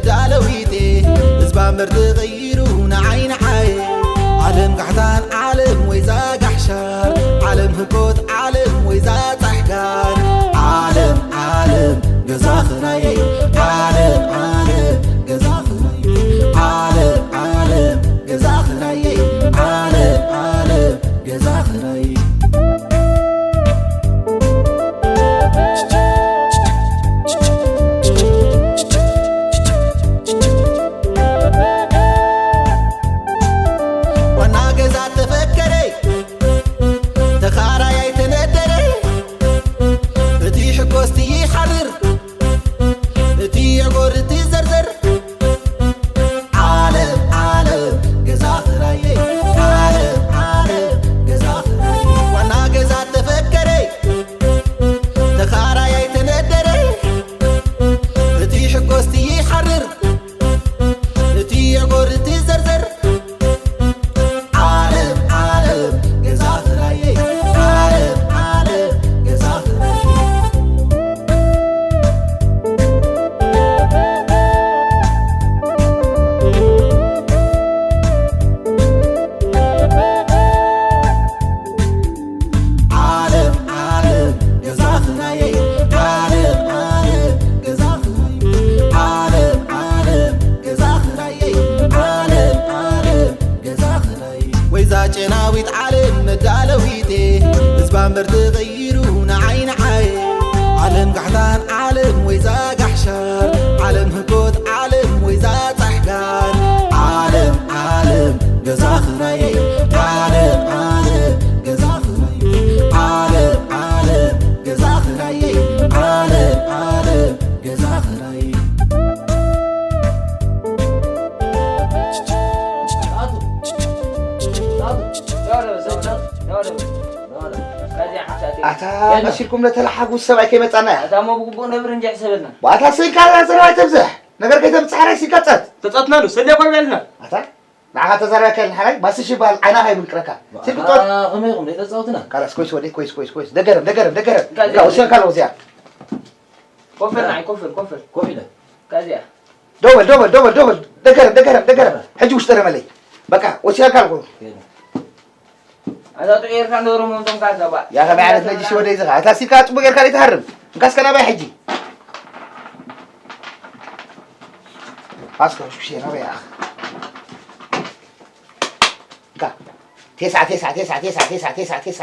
ዳለዊቴ ህዝባ እምበር ተቐይሩ ንዓይ ንዓይ። ዓለም ጋሕታን ዓለም ወይዛ ጋሕሻር፣ ዓለም ህኮት ዓለም ወይዛ ጻሕጋር። ዓለም ዓለም ገዛ ኽራየይ፣ ዓለም ዓለም ገዛ ኽራየይ፣ ዓለም ዓለም ገዛ ኽራየይ፣ ዓለም ዓለም ገዛ ኽራየይ። ዋና ገዛ ተፈከረ፣ ተኻራያይ ተነደረ፣ እቲ ሕጎስቲ ይሓርር፣ እቲ የጎር እቲ ዘርዘር። ዓለም ዓለም ገዛ ኽራየ፣ ዓለም ዓለም ገዛ ኽራየ። ዋና ገዛ ተፈከረ፣ ተኻራያይ ተነደረ፣ እቲ ሕጎስቲ ይሓርር፣ እቲ የጎር እቲ ዘርዘር። ዓለም ዓለም ገዛ ኽራየ፣ ዓለም ዓለም ገዛ ኽራየ። ዓለም ዓለም ገዛ ኽራየ፣ ዓለም ዓለም ገዛ ኽራየ፣ ዓለም ዓለም ገዛ ኽራየ፣ ዓለም ዓለም ገዛ ኽራየ። ወይዛ ጨናዊት ዓለም መዳለዊቴ፣ ህዝባ እምበር ተቐይሩ ንዓይ ንዓይ። ዓለም ጋሕታን ዓለም ወይዛ ጋሕሻር፣ ዓለም ህኮት ዓለም ወይዛ ጻሕጋር። ዓለም ዓለም ገዛ ኽራየ፣ ዓለም ዓለም ገዛ ኽራየ፣ ዓለም ዓለም ገዛ ኽራየ፣ ዓለም ዓለም ገዛ ኽራየ። ኣታ መሲልኩም ነተለሓጉ ሰብኣይ ከይመጻና እያ። ኣታ እሞ ብግቡእ ነብር እንጂ ሕሰበልና። ባታ ስልካ ዘረባ ተብዝሕ። ነገር ከይተብጽሕ ሓራይ ስልካ ጸት። ተጻትናሉ፣ ሰልያ ቆልዕ ኣልና። ኣታ ንዓኻ ተዛረበካ የለን ሓራይ፣ ባስሽ ይበሃል ዓይና ከይምንቅረካ። ስልኪ ኣታ ጸት። ከመይ ኢኹም ዘይተጻወትና? ካላስ ኮይስ ወደይ፣ ኮይስ፣ ኮይስ፣ ኮይስ። ደገረም፣ ደገረም፣ ደገረም። ካዚ እካ ወሲኸካ ኣለኹ እዚኣ። ኮፈል ንዓይ፣ ኮፈል፣ ኮፈል። ኮፍ ኢለ። ካዚኣ። ደው በል፣ ደው በል፣ ደው በል፣ ደው በል። ደገረም፣ ደገረም፣ ደገረም። ሕጂ ውሽጢ ረመለይ። በቃ፣ ወሲኸካ ኣለኹ። ከይደ። ኣታ ጥዑይ ጌርካ ንገሮም እቶም ካርታ ባ። ያ ከመይ ዓይነት ነጅስ ወደይ ዝኻ? እታ ሲልካ ጽቡቅ ጌርካ ዘይትሃርም። እንካስ ከ ናባይ ሕጂ? ኣስከ ሽኩሽ ናባይ ኣኽ። እንካ። ቴሳ፣ ቴሳ፣ ቴሳ፣ ቴሳ፣ ቴሳ፣ ቴሳ፣ ቴሳ።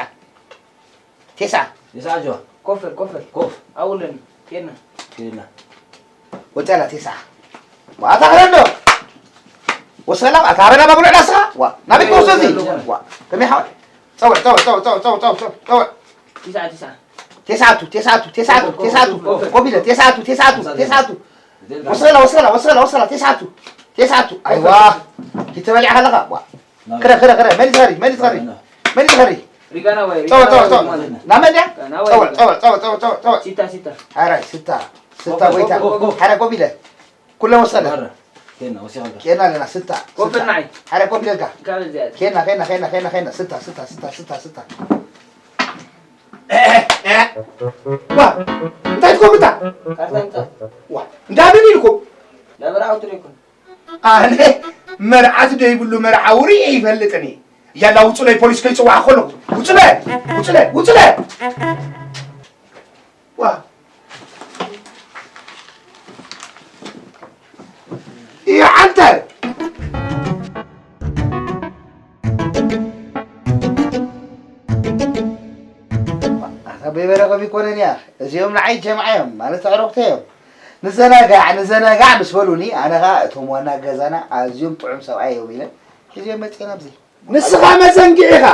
ቴሳ። ቴሳ ኣጆ። ኮፈል፣ ኮፈል። ኮፍ። ኣውልን፣ ኬና። ኬና። ወጸላ ቴሳ። ዋ፣ ኣታ ኸረዶ። ወሰላ፣ ኣታ ኸረዳ ባብሎ ዕዳስኻ። ዋ፣ ናበይ ክወስዶ እዚ? ዋ፣ ከመይ ሓወይ? ጸውዕ፣ ጸውዕ፣ ጸውዕ። ቲስዓ፣ ቲስዓ። ቴስዓቱ፣ ቴስዓቱ፣ ቴስዓቱ፣ ኮፍ፣ ኮፍ፣ ቴስዓቱ። ኮፍ፣ ኮፍ። ኮፍ ኢለ፣ ቴስዓቱ፣ ቴስዓቱ፣ ቴስዓቱ። ወሰላ፣ ወሰላ፣ ወሰላ፣ ወሰላ፣ ቴስዓቱ። ቴስዓቱ። ኣይዋ። ኪተበሊዕ ከለኻ፣ ዋ። ክረ፣ ክረ፣ ክረ። መሊስ ኸሪ፣ መሊስ ኸሪ። መሊስ ኸሪ። ሪጋና ወይ ጸውዕ፣ ሪጋና ጸውዕ፣ ወይ ጸውዕ። ማለት ነው። ናመን ድያ? ናወይ ጸውዕ፣ ሪጋ። ጸውዕ፣ ጸውዕ፣ ጸውዕ፣ ጸውዕ። ሲታ፣ ሲታ። ሓራይ፣ ስታ። ስታ ኮፍ፣ ጎይታ። ኮፍ፣ ኮፍ፣ ኮፍ። ሓራይ ኮፍ ኢለ። ኩለ ወሰደ። ማረ። ኬና፣ ወሲኸልካ። ኬና ኣለና፣ ስታ፣ ኮፍ ስታ። ንዓይ። ሓረ ኮፍ ኢለልካ። ካብ እዚኣ። ኬና፣ ኬና፣ ኬና፣ ኬና፣ ኬና፣ ስታ፣ ስታ፣ ስታ፣ ስታ፣ ስታ። ዋ፣ እንታይ ትኮምታ? ካርታ ምጻ። ዋ፣ እንዳመን ኢልኩም? ለበራው ትሪኩም። ኣነ መርዓት ደይብሉ መርዓዊ ርእየ ይፈልጥኒ። ያላ ውጹለይ ፖሊስ ከይጽዋዕ ከለኹ። ውጹለ፣ ውጹለ፣ ውጹለ። ዋ። ይዓንተ። ኣታ በይበረቐም ይኮነን እያ። እዚኦም ንዓይ ጀምዓ እዮም፣ ማለት ኣዕሩኽተይ እዮም። ንዘናጋዕ፣ ንዘናጋዕ ምስ በሉኒ፣ ኣነ ኸኣ እቶም ዋና ገዛና ኣዝዮም ጥዑም ሰብኣይ እዮም ኢለ ሒዘዮም መጽየ ናብዚ። ንስኻ መዘንግዒኻ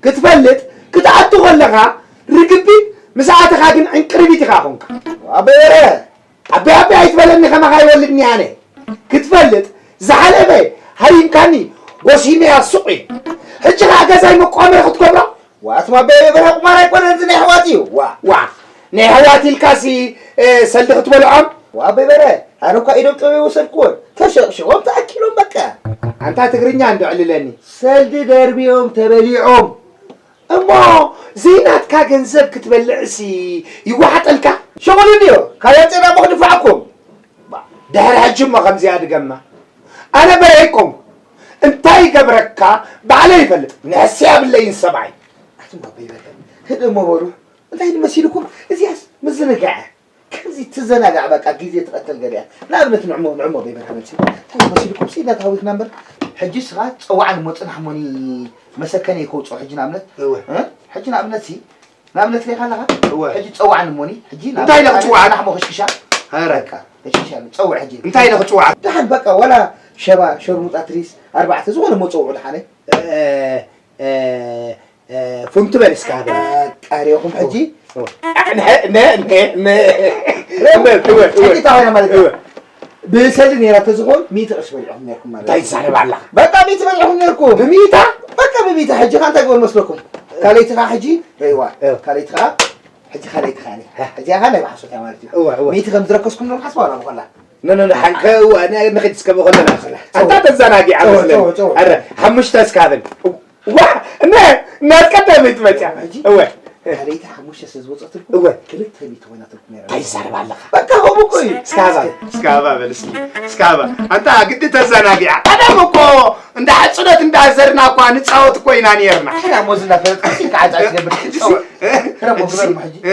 ክትፈልጥ ክትኣቱ ከለኻ ርግቢት፣ ምስ ኣተኻ ግን ዕንቅርቢት ኢኻ ኾንካ። ኣበይ በረ? ኣበይ ኣበይ ኣይትበለኒ፣ ከማኻ ኣይወልድኒ ኣነ። ክትፈልጥ ዝሓለፈ ሃይምካኒ ጎሲመያ ሱቕ እዩ። ሕጂ ኸኣ ገዛይ መቋመሪ ክትገብሮ? ዋት ማበይ በረ ቁማር ኣይኮነን፣ እዚ ናይ ኣሕዋት እዩ። ዋ። ዋ። ናይ ኣሕዋት ኢልካሲ፣ እ፣ ሰልዲ ክትበልዖም? ዋበይ በረ፣ ኣነ እኳ ኢዶም ጥበብ ወሰድክዎን። ተሸቕሽቖም ተኣኪሎም በቃ። ኣንታ ትግርኛ እንዶ ዕልለኒ። ሰልዲ ደርቢዮም ተበሊዖም። እሞ ዘይናትካ ገንዘብ ክትበልዕሲ ይወሓጠልካ? ሸቑል እንድዮ፣ ካብ ያጼና እሞ ክድፋዓኩም። ባ፣ ድሕሪ ሕጂ እሞ ከምዚኣ ድገማ። ኣነ በረ ኣይኮንኩ። እንታይ ይገብረካ ባዕለ ይፈልጥ። ንሕሲ ያብለይን ሰብኣይ። ኣትማ በይበለ። ህድ እሞ በሉ። እንታይ መሲልኩም? እዚያስ ምዝንጋዕ። ከምዚ ትዘናጋዕ በቃ ግዜ ትቐተል ገሊያ። ንኣብነት ንዕሞ ንዕሞ በይበለ። እንታይ መሲልኩም? ሲዳ ታዊትና እምበር። ሕጂ ስኻ ጸዋዕን ሞጽና ሕሞኒ መሰከኒ ከውጽኦ ሕጂ ንኣብነት። እወ። እ? ሕጂ ንኣብነት ሲ ንኣብነት ሪኢኻ ኣለኻ? እወ። ሕጂ ጸዋዕኒ እሞኒ፣ ሕጂ እንታይ ኢለ ንኣብነት ክጽዋዕ? ናሕሞ ክሽክሻ። ኧረ። በቃ፣ ክሽክሻ፣ ጸውዕ ሕጂ። እንታይ ኢለ ክጽዋዕ? ደሓን በቃ፣ ዋላ ሸባ፣ ሸርሙጣ፣ ትሪስ፣ ኣርባዕተ፣ ዝኾነ መጸውዑ ደሓነ። እ፣ እ፣ እ፣ ፉንቲ በል እስከ ሃበኒ። በቃ፣ ሪኢኹም ሕጂ? እወ። ነ፣ ነ፣ ነ፣ ነ። እወ፣ እወ፣ እወ። ሕጂ እንታይ ኾይና ማለት እዩ? እወ። ብሰልዲ ነይራ ተዝኾን፣ ሚእቲ ቅርሺ በሊዕኹም ነይርኩም ማለት እንታይ እዩ። ትዛረብ ኣለኻ? በቃ፣ ሚእቲ በሊዕኹም ነይርኩም። ብሚእታ? በቃ፣ ብሚእታ። ሕጂ ኸ እንታይ ግበር መስለኩም? ካልኣይቲ ኸ ሕጂ ረይዋ። እወ። ካልኣይቲ ኸ ሕጂ ካልኣይቲ ኸ እኔ። ሀ። ሕጂ ኣኻ ናይ ብሓሶት እያ ማለት እዩ። እወ፣ እወ። ሚእቲ ከም ዝረከስኩም ዶ ሓስባ ዋላ ብኾላ? ኖ፣ ኖ፣ ኖ፣ ሓንከ፣ እወ፣ ነ-፣ ንኺድ እስከ ብኾላ ናኸላ። ኣንታ ተዘናጊዓ ጸወ፣ መስለኒ። ጸወ፣ ጸወ። ኣረ፣ ሓሙሽተ እስከ ሃበኒ። ዋ፣ እነ፣ እናት ቀዳመይቲ መጽያ። ሕጂ? እወ። ካልኣይቲ ሓሙሽተ ስለ ዝወጸትልኩም፣ እወ። ክልተ ሚእቲ ኮይናትልኩም ነይራ። እንታይ ትዛረብ ኣለኻ? በቃ፣ ከምኡ እኮ እዩ። እስከ ሃባ፣ እስከ ሃባ በል እስኪ። እስከ ሃባ። ኣንታ ግዲ ተዘናጊዓ። ቀደም እኮ እንዳ ሕጽኖት እንዳ ዘርና እኳ ንጻወት እኮ ኢና ነይርና። ታዲያ ሞዝ እንዳፈለጥካ እስኪ ከዓጻ ትገብር። ሕጂ ሲ? ጸወ። ክረሞ ሕጂ ሲ? ግበር ሕጂ። እ፣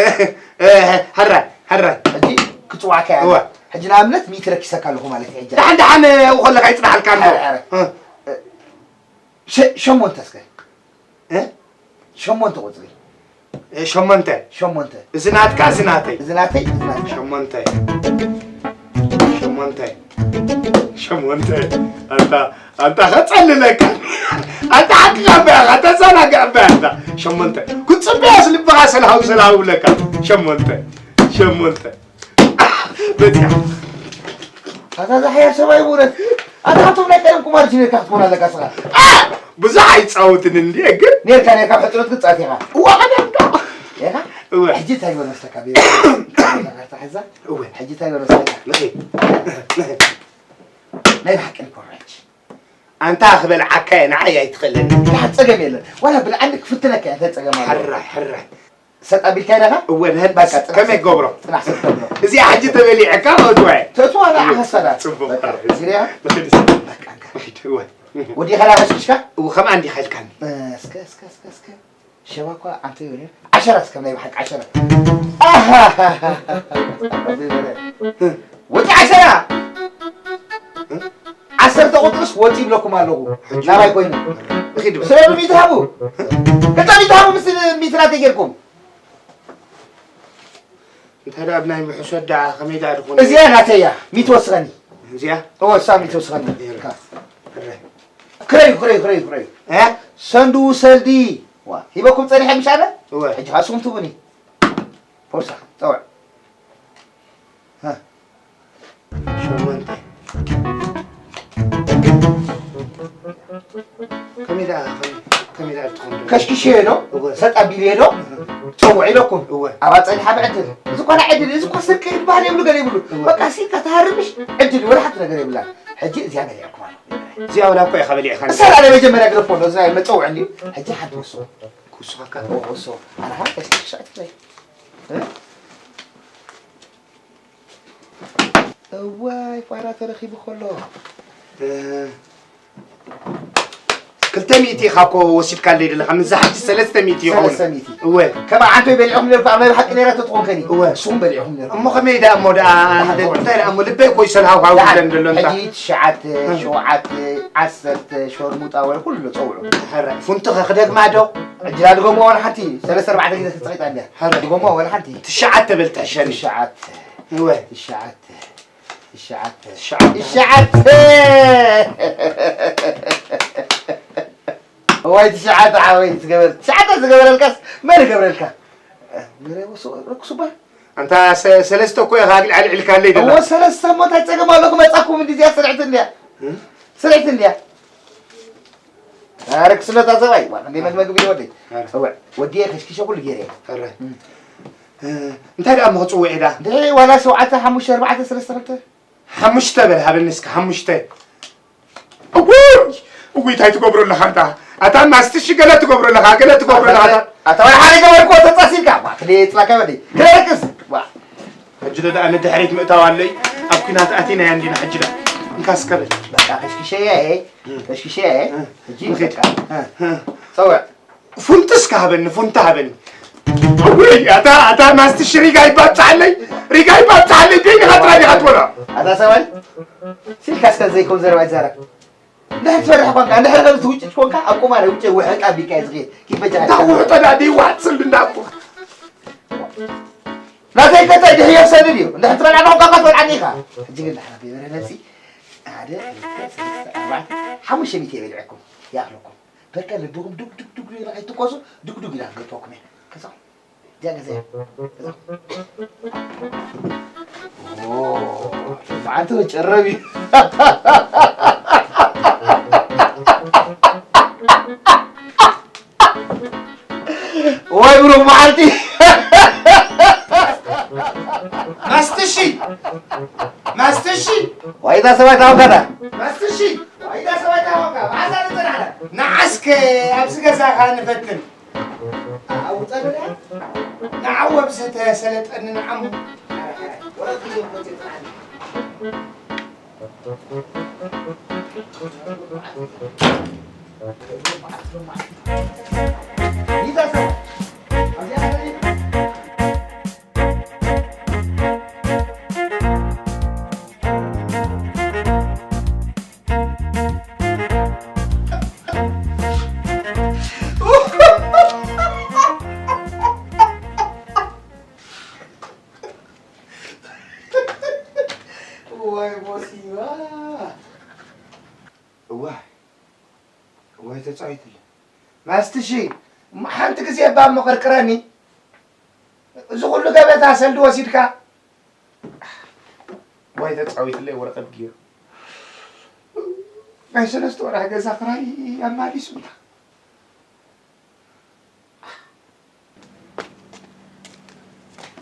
እ፣ ሕራይ፣ ሕራይ። ሕጂ ክጽዋዕካ እያ። እወ። ሕጂ ንኣብነት ሚእቲ ረኪሰካ ኣለኹ ማለት እዩ ሕጂ። ደሓን ደሓን፣ እ፣ ከለኻ ይጽናሓልካ ኣሎ። ሕራይ፣ ሕራይ። እ። ሸ-፣ ሸሞንተ እስከ። እ? ሸሞንተ ቁጽሪ። እ፣ ሸሞንተ። ሸሞንተ። እዚ ናትካ፣ እዚ ናተይ። እዚ ናተይ፣ እዚ ናትካ። ሸሞንተ። ሸሞንተ። ሸሞንተ። ኣንታ፣ ኣንታ ኸጸልለካ። ኣንታ ሓቅኻ እባ ኢኻ፣ ተዘናግዕ እባ ኣንታ። ሸሞንተ። ክትጽበያስ ልብኻ ሰልሃው፣ ሰልሃው ይብለካ። ሸሞንተ። ሸሞንተ። በዚኣ። ኣታ ዝሓየር ሰብኣይ ብእውነት። ኣታ ካብቶም ናይ ቀደም ቁማር ሲ ነርካ ክትኮን ኣለካ ስኻ። ኣ! ብዙሕ ኣይጻወትን እንድየ ግን። ነርካ፣ ነርካ፣ ኣብ ሕጽኖት ክትጻወት ኢኻ። እዋ፣ ቀደም ዶ? ኢኻ? እወ። ሕጂ እንታይ ይበል መስለካ? ቤት ካርታ ሒዛ? እወ። ሕጂ እንታይ ይበል መስለካ? ንኺድ። ናይ ብሓቂ ንኮርዕ ሕጂ። ኣንታ ክበልዓካ እየ፣ ንዓይ ኣይትኽእለኒ። ደሓን ጸገም የለን። ዋላ ብልዓኒ ክፍትነካ እየ፣ እንታይ ጸገም ኣለዎ? ሕራይ፣ ሕራይ። ሰጥ ኣቢልካ ኢኻ? እወ፣ ንህልምስ በቃ፣ ጽናሕ ከመይ ሰጥ፣ ክገብሮ? ጽናሕ ሰጥ ተብሎ። እዚኣ ሕጂ ተበሊዐካ፣ እወ። ተእትዋ ንዓኻ እወ። ሰዳ። ጽቡቕ። በቃ፣ ሕራይ። እዚኣ ንኽድ እስኪ። በቃ፣ እንካ። ንኽድ፣ እወ። ወዲኻ ዳኣ ቀስቂስካ? እወ፣ ከምኣ እንዲኻ ኢልካኒ። እስከ፣ እስከ፣ እስከ፣ እስከ። ሸባ እኳ ኣንተ ይበል። ዓሸራ እስከ ናይ ብሓቂ ዓሸራ። ኣሃ! ወዲ ዓሸራ! ዓሰርተ ቁጥርስ ወፂ ይብለኩም ኣለኹ። ሕጂ ናባይ ኮይኑ። ንኺድ በል። ስለ ሚእቲ ሃቡ። ክልተ ሚእቲ ሃቡ ምስ ሚእቲ ናተይ ጌርኩም። እንታይ ደኣ ኣብ ናይ ምሕሶት ደኣ ከመይ ደኣ ድኾነ? እዚኣ ናተይ እያ። ሚእቲ ወስኸኒ። እዚኣ? እወ፣ እሳ ሚእቲ ወስኸኒ። ይርካ። እረ። ክረዩ፣ ክረዩ፣ ክረዩ፣ ክረዩ። እ? ሰንዱ ሰልዲ። ዋ፣ ሂበኩም ጸኒሐ ምሽ ኣነ? እወ። ሕጂ ኻስኹም ትቡኒ። ፖርሳ፣ ጸውዕ። እ። ሸሞንተ። ከመይ ደኣ፣ ከመይ፣ ከመይ ደኣ ትኾን ዶ? ከሽኪሸዮ ዶ? እወ። ሰጥ ኣቢለዮ ዶ? እህ። ጸውዕ ኢለኩም። እወ። ኣብኣ ጸኒሓ ብዕድል። እዚ እኮ ናይ ዕድል፣ እዚ እኮ ስርቂ ዝበሃል የብሉ ገለ ይብሉ። እወ። በቃ፣ ስኢልካ ትሃርምሽ፣ ዕድል ወላ ሓንቲ ነገር የብላን። ሕጂ እዚኣ በሊዕኩማ። እዚኣ ወላ እኮ ኢኻ በሊዕካ። እሳ ደኣ ናይ መጀመርያ ግደፎ ኣሎ፣ እዚ ናይ መጸውዒ እንድዩ። ሕጂ ሓንቲ ወስኹ። ክውስኸካ? እወ፣ ወስኹ። ኣነ ኸኣ ከሽኪሸ ኣይትብለይ። እ? እዋይ፣ ፋራ ተረኺቡ ከሎ። እ፣ ክልተ ሚእቲ ኢኻ እኮ ወሲድካለይ ዘለኻ፣ ምስዛ ሓንቲ ሰለስተ ሚእቲ ይኸውን። ሰለስተ ሚእቲ። እወ። ከም ዓንቶይ በሊዕኹም ነርኩም፣ ኣብ ናይ ብሓቂ ነይራ ተትኾንከኒ። እወ። ንስኹም በሊዕኹም ነርኩም። እሞ ከመይ ደኣ እሞ ደኣ፣ ኣሓ፣ እንታይ ደኣ እሞ ልበይ እኮ እዩ ሰልሃው ሃው ደሓን፣ ዝብለን ዘሎ እንታ። ሕጂ ትሽዓተ፣ እ። ሸውዓተ፣ ዓሰርተ፣ ሸርሙጣ ወላ ኩሉ ጸውዑ። ሕራይ፣ ፉንትኸ ክደግማ ዶ? ዕጅላ ድገምዋ ወላ ሓንቲ፣ ሰለስተ ኣርባዕተ ግዜ ተጸቒጣ እንድያ። ሕራይ። ድገምዋ ወላ ሓንቲ። ትሽዓተ በል ትሕሸኒ። ትሽዓተ። እወ። ትሽዓተ። ትሽዓተ። ትሽዓተ። ትሽዓተ። እዋይ ትሽዓተ ሓወይ ዝገበር-፣ ትሽዓተ ዝገበረልካስ መን ይገብረልካ? መን ይወስኦ? ረኩስ እባ። ኣንታ ሰ-፣ ሰለስተ እኮ ኢኻ ኣግልዕ ኣልዒልካለይ ደላ። እወ ሰለስተ እሞ እንታይ ጸገም ኣሎ? ክመጻኩም እንዲ እዚኣ ስርዕቲ እንድያ። እም? ስርዕቲ እንድያ። ኣረ ክስለታ ሰብኣይ፣ ዋ፣ ክንደይ መግቢ ወደይ። ኣረ። እወ፣ ወዲየ ከሽኪሸ ኩሉ ገይረ። ኣረ። እም። እ፣ እንታይ ደኣ እሞ ክጽውዕ ኢዳ? ድሕሪ ዋላ ሸውዓተ፣ ሓሙሽተ፣ ኣርባዕተ፣ ሰለስተ፣ ክልተ። ሓሙሽተ በል ሃበኒ እስከ፣ ሓሙሽተ። እውይ! እውይ፣ እንታይ ትገብሮ ኣለኻ ኣንታ? ኣታ ማስትሽ ገለ ትገብሮ ኣለኻ፣ ገለ ትገብሮ ኣለኻ፣ ኣታ። ኣታ ወይ ሓደ ገበርኩ ተጻሲልካ፣ ዋ፣ ክደ ጽላካ ወዲ። ክደ ርክስ፣ ዋ። ሕጂ ደኣ ንድሕሪት ምእታው ኣለይ። ኣብ ኲናት ኣቲናያ እንዲና ሕጂ ደኣ። እንካ እስከ በል። በቃ ከሽክሸያ እየ። ከሽክሸያ እየ። ሕጂ ንኸይድ። በቃ። እ፣ እ። ጸውዕ። ፉንትስ ከሃበኒ፣ ፉንታ ሃበኒ። ወይ፣ ኣታ፣ ኣታ ማስትሽ ሪጋ ይባብጽሓለይ፣ ሪጋ ይባብጽሓለይ፣ በይንኻ ጥራይ ዲኻ ትበልዖ? ኣታ ሰብኣይ፣ ሲልካ እስከ ዘይከውን ዘረባ ይዛረብ። እንድሕር ትፈርሕ ኮንካ፣ እንድሕር ከም ትውጭጭ ኮንካ፣ ኣብ ቁማር ውጭ ውሕጥ ኣቢልካ እዩ ዝኽእል። ኪድ በጃኻ። እንዳ ውሕጦ ዳ ደይዋጽል እንዳ እኮ። ናተይ ከታይ ድሕር ሰድድ እዩ። እንድሕር ትበልዓና ኮንካ እኳ ትበልዓኒ ኢኻ። ሕጂ ግን ድሓር ኣብ የበረ ነብሲ፣ ሓደ፣ ክልተ፣ ሰለስተ፣ ኣርባዕተ፣ ሓሙሽተ ሚእቲ እየ በሊዐኩም። ይኣኽለኩም። በቃ ልብኹም ዱግ ዱግ ዱግ ኢልኩም ከይትኮሱ፣ ዱግ ዱግ ኢላ ክትገጥመኩም እያ። ከዛ እዚኣ ገዛ እያ። ከዛ። ኦ፣ መዓልቲ መጨረቢ። ወይ ብሩኽ መዓልቲ። ማስትሺ! ማስትሺ! ዋይታ ሰብኣይ ታወካታ። ማስትሺ! ዋይታ ሰብኣይ ታወካ። ብሓሳብ ዝጸናሕና። ንዓስከ ኣብዚ ገዛኻ ንፈትን። ኣብኡ ጸንሕ። ንዓው ኣብ ዝተሰለጠኒ ንዓሙ። ወረቂ እዮም መጽእ ጥራሕ። ዋይ ሞሲባ። እዋይ፣ እዋይ ተጻዊትለ። ማስትሺ፣ እሞ ሓንቲ ግዜ እባ እሞ ቀርቅረኒ። እዚ ኩሉ ገበታ ሰልዲ ወሲድካ። እዋይ ተጻዊትለ ወረቐት ገይሩ። ናይ ሰለስተ ወርሒ ገዛ ክራይ ኣማሊሱላ።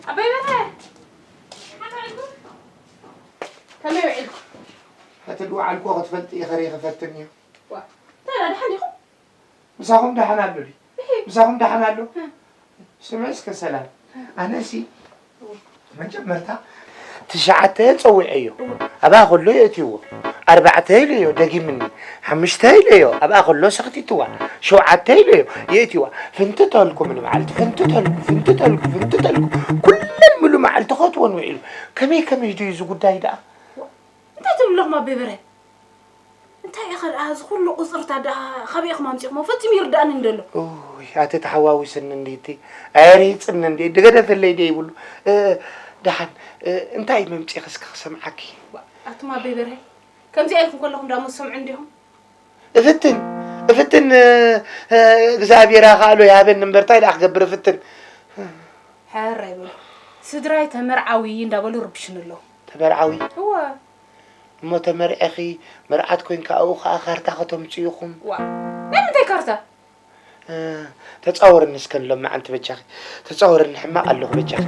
ኣባይ በርሀ፣ ከመይ ውዒልኩም? ከመይ ውዒልኩም? እቲ ዝወዓልኩዎ ክትፈልጢ ኢኸ ርኢኸ ፈትን እዩ። ዋ፣ እንታይ ደኣ ደሓን ዲኹም? ምሳኹም ደሓን ኣሎ ድዩ? እሂ። ምሳኹም ደሓን ኣሎ? እ። ስምዒ እስከ ሰላም። እ። ኣነሲ መጀመርታ ትሽዓተ ጸዊዐዮ። እወ። ኣብኣ ከሎ የእትይዎ። ኣርባዕተ ኢለዮ፣ ደጊምኒ። ሓሙሽተ ኢለዮ፣ ኣብኣ ከሎ ሰኽቲትዋ። ሸውዓተ ኢለዮ፣ የእትይዋ። ፍንትተልኩ ምን መዓልቲ፣ ፍንትተልኩ፣ ፍንትተልኩ፣ ፍንትተልኩ። ኩለን ምሉ መዓልቲ ከትወን ውዒሉ። ከመይ ከመይ ድዩ እዚ ጉዳይ ደኣ? እንታይ ትብሉ ኣለኹም ኣቦይ በርሀ? እንታይ ኢኸ ደኣ እዚ ኩሉ ቁጽርታት ደኣ ካበይ ኢኹም ኣምጺእኩሞ? ፈጺሙ ይርድኣኒ እንደሎ። ኡይ፣ ኣቲ ተሓዋዊስኒ እንዲቲ፣ ኣየሪህጽኒ እንዲ፣ ድገደፈለይ ደይብሉ። እ፣ ደሓን፣ እ፣ እንታይ መምጺእኺ እስከ ክሰምዓኪ? ኣቱም ኣቦይ በርሀ፣ ከምዚኣ ኢልኩም ከለኹም ደኣ እሞ ትሰምዑ እንዲኹም? እፍትን፣ እፍትን፣ እ፣ እ፣ እግዚኣብሔር ኣኻእሎ ይሃበኒ እምበር እንታይ ደኣ ክገብር እፍትን። ሕራይ በሉ። ስድራይ ተመርዓዊ እንዳበሉ ይርብሹኒ ኣለዉ። ተመርዓዊ? እወ። እሞ ተመርዒኺ መርዓት ኮይንካ ኣብኡ ኸዓ ካርታ ከተምፅኡ ኢኹም? ዋ፣ ናይ ምንታይ ካርታ? እ፣ ተፃወርኒ እስከ ሎማዓንቲ በጃኺ። ተፃወርኒ፣ ሕማቕ ኣለኹ በጃኺ።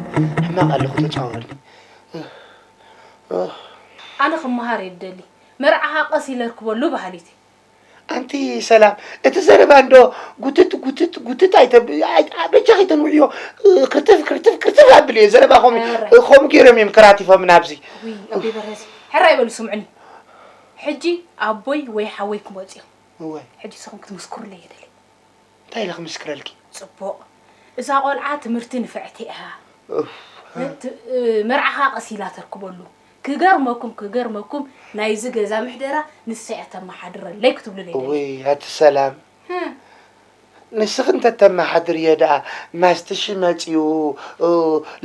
ሕማቕ ኣለኹ፣ ተፃወርኒ። እ፣ እ። ኣነ ክመሃር እየ ዝደሊ። መርዓኻ ቀስ ኢለ እርክበሉ በሃሊት እየ። ኣንቲ ሰላም፣ እቲ ዘረባ እንዶ ጉትት፣ ጉትት፣ ጉትት ኣይተብ-፣ ኣይ-፣ ኣ-፣ በጃኺ ተንውዕዮ። እ፣ ክርትፍ፣ ክርትፍ፣ ክርትፍ ኣብልዮ። ዘረባ ኸም-፣ ኧረ። እ፣ ከምኡ ገይሮም እዮም ከራቲፎም ናብዚ። ውይ፣ ኣቦይ በርሀስ፣ ሕራይ በሉ ስምዑኒ። ሕጂ ኣቦይ ወይ ሓወይ ክመጹ እዮም። እወ። ሕጂ ንስኹም ክትምስክሩለይ እየ ደልየ። እንታይ ኢለ ክምስክረልኪ? ጽቡቕ። እዛ ቖልዓ ትምህርቲ ንፍዕቲ እያ። ኡፍ። እ፣ ት-፣ እ፣ መርዓኻ ቀስ ኢላ ተርክበሉ። ክገርመኩም፣ ክገርመኩም፣ ናይዚ ገዛ ምሕደራ ንሳ እያ ተመሓድረለይ ክትብሉለይ ደልየ። እውይ፣ ኣቲ ሰላም። ህም። ንስኺ እንተተመሓድርዮ ደኣ፣ ማስትሺ መጺኡ፣ እ፣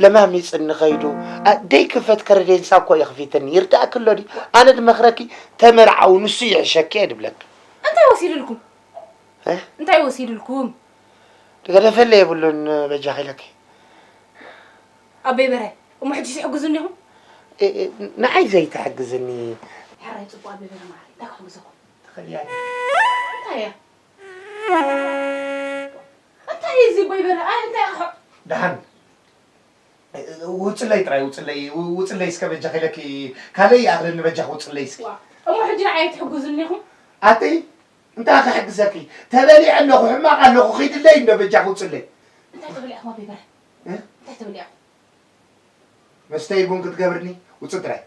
ለማሚጽኒ ኸይዱ፣ ኣ፣ ደይክፈት ከረዴንሳ እኮ የኽፊትኒ። ይርድኣኪ ኣሎ ድዩ? ኣነ ድመኽረኪ፣ ተመርዓዊ፣ ንሱ ይሕሸኪ እየ ድብለኪ። እንታይ ወሲድልኩም? እ? እንታይ ወሲድልኩም? ዝገደፈለ የብሉን፣ በጃኺ ኢለኪ። ኣበይ በረ? እሞ ሕጂስ ይሕግዙኒ ኢኹም? እ፣ እ፣ ንዓይ ዘይትሕግዝኒ? ሕራይ ጽቡቕ ኣበይ በረ ማዓረይ፣ እንታይ ክሕግዘኩም? ትኽእልያ። እንታይ እያ? እንታይ እዩ እዚ ኣበይ በረ? ኣይ፣ እንታይ እዩ? ደሓን። ውፅለይ ጥራይ፣ ውፅለይ፣ ው-፣ ውፅለይ እስከ በጃኺ ኢለኪ፣ ካልእ ይኣኽለኒ በጃኺ ውፅለይ እስኪ። ዋ፣ እሞ ሕጂ ንዓይ ትሕግዙኒ ኢኹም? ኣቲ፣ እንታይ ክሕግዘኪ? ተበሊዐ ኣለኹ፣ ሕማቕ ኣለኹ፣ ኺድለይ እንዶ በጃኺ ውፅለይ። እንታይ ተበሊዕኹም ኣበይ በረ? እ? እንታይ ተበሊዕኹም? መስተይ ቡን ክትገብርኒ ውጽእ ጥራይ።